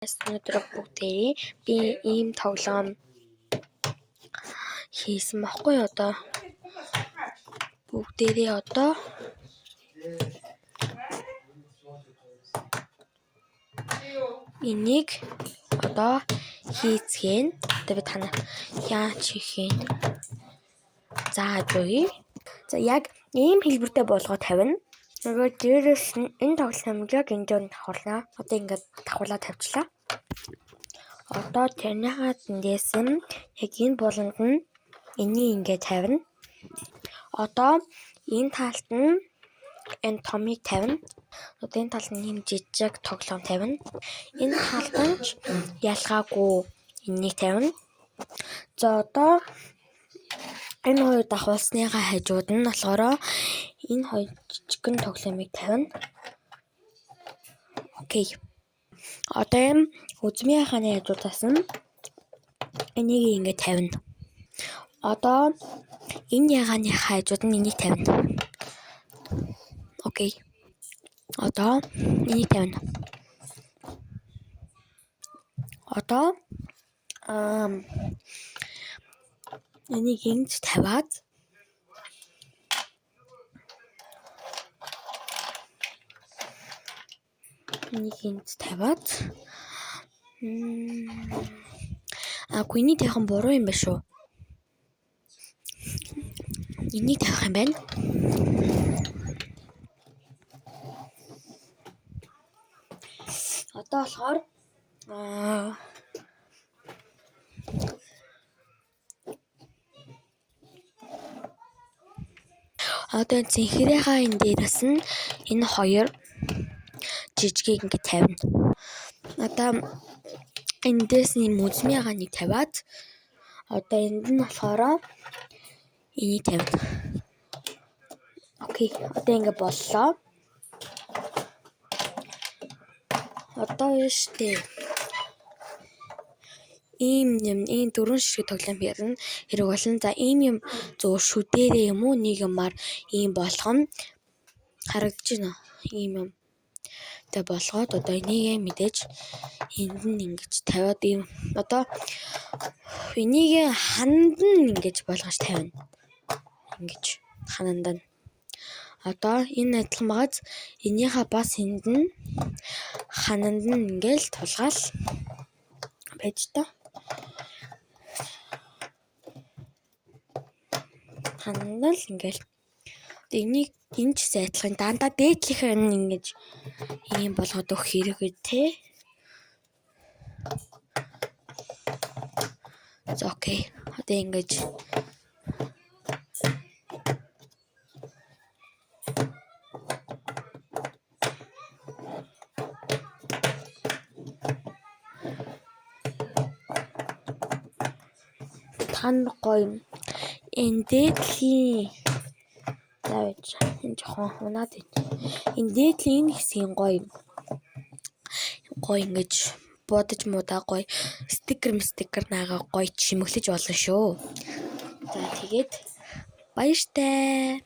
Өнөөдөр бүгдээрээ би ийм тоглоом хийсэн байхгүй одоо. Бүгдээрээ одоо энийг одоо хийцгээн. Одоо би танаа яаж хийх юм зааж өгье. За яг ийм хэлбэртэй болгоо тавина. Нөгөө дээрээс нь энэ тоглоомыг яг энэ дээр давхарлаа. Одоо ингээд давхарлаа тавьчлаа. Одоо тэрнийхээ тэндээс нь яг энэ буланд нь энийг ингээд тавина. Одоо энэ талд нь энэ томыг тавина. Одоо энэ талд нь ийм жижиг тоглоом тавина. Энэ талд нь ч ялгаагүй энийг тавина. За одоо энэ хоёр давхуулсныхаа хажууд нь болохоор энэ хоёр жижигхэн тоглоомыг тавина. Окей. Одоо энэ үзмийн хааны хажуудаас нь энийг ингээд тавина. Одоо энэ ягааны хажууд нь энийг тавина. Окей. Одоо энийг тавина. Одоо энийг ингэж тавиад энийг энд тавиад энийг тавих нь буруу юм байна шүү. Энийг тавих юм байна. Одоо болохоор одоо цэнхрийнхаа энэ дээрээс нь энэ хоёр жижигийг ингээд тавина. Одоо эндээс нь үзмийн нэг тавиад одоо энд нь болохоор энийг тавина. Окей. Одоо ингээд боллоо. Одоо штэ. Ийм юм, ийм дөрвөн ширхэг тоглоом ярина. Хэрэг болно. За ийм юм зөв шүдэрээ юм уу нэг юмар ийм болгоно харагдаж байна. Ийм юм. Тэ болгоод одоо энийг мэдээж энд нь ингэж тавиад ийм одоо энийг хананд нь ингэж болгож тавина. Ингэж хананд нь. Одоо энэ адилхан байгааз энийхээ бас энд нь хананд нь ингээл тулгаал байж та. Хананд л ингээл энийг энэ ч гэсэн адилхан дандаа дээдлийнхээ нь ингэж ийм болгоод өгөх хэрэгтэй те. За окей. Одоо ингэж тань гоё энэ дээдлийн заавч энэ жоохон унаад байна. Энэ дээдлийн энэ хэсгийн гоё гоё ингэж будаж муудаа гоё стикер наага гоё чимэглэж болно шүү. За тэгээд баяртай.